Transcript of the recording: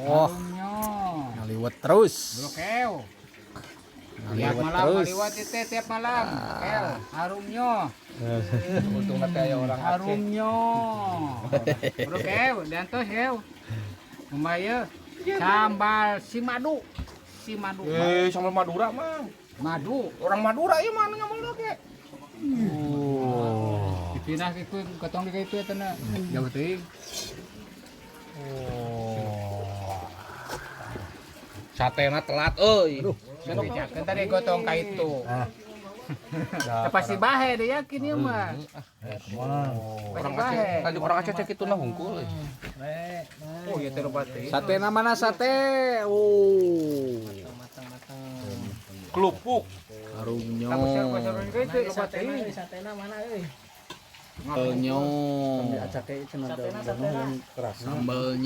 Oh, Harumnya. Ngaliwet terus. Bro Kew. Tiap Ngaliwet malam terus. ngaliwet itu tiap malam. Kew, harumnya. Untung nanti aya orang Aceh. Harumnya. Bro Kew, diantos Kew. Kumaha sambal simadu. Simadu. Eh, sambal Madura mah. Madu. Orang Madura ieu mah anu nyambal oge. Oh. Dipindah itu ketong di itu eta na. Jauh teuing. Oh. Satena telat euy. Kan tadi gotong ka itu. Ah. Ya, pasti bahe deh yakin ya mah. Pasti Orang Aceh, bahe. tadi orang Aceh cek itu nah hungkul euy. Oh ya terus teuing. Sate mana sate? Oh. Kelupuk. Harumnya. Kamu siapa siapa itu loba teuing. Satena mana euy? Sambalnya. Satena, satena. Sambalnya.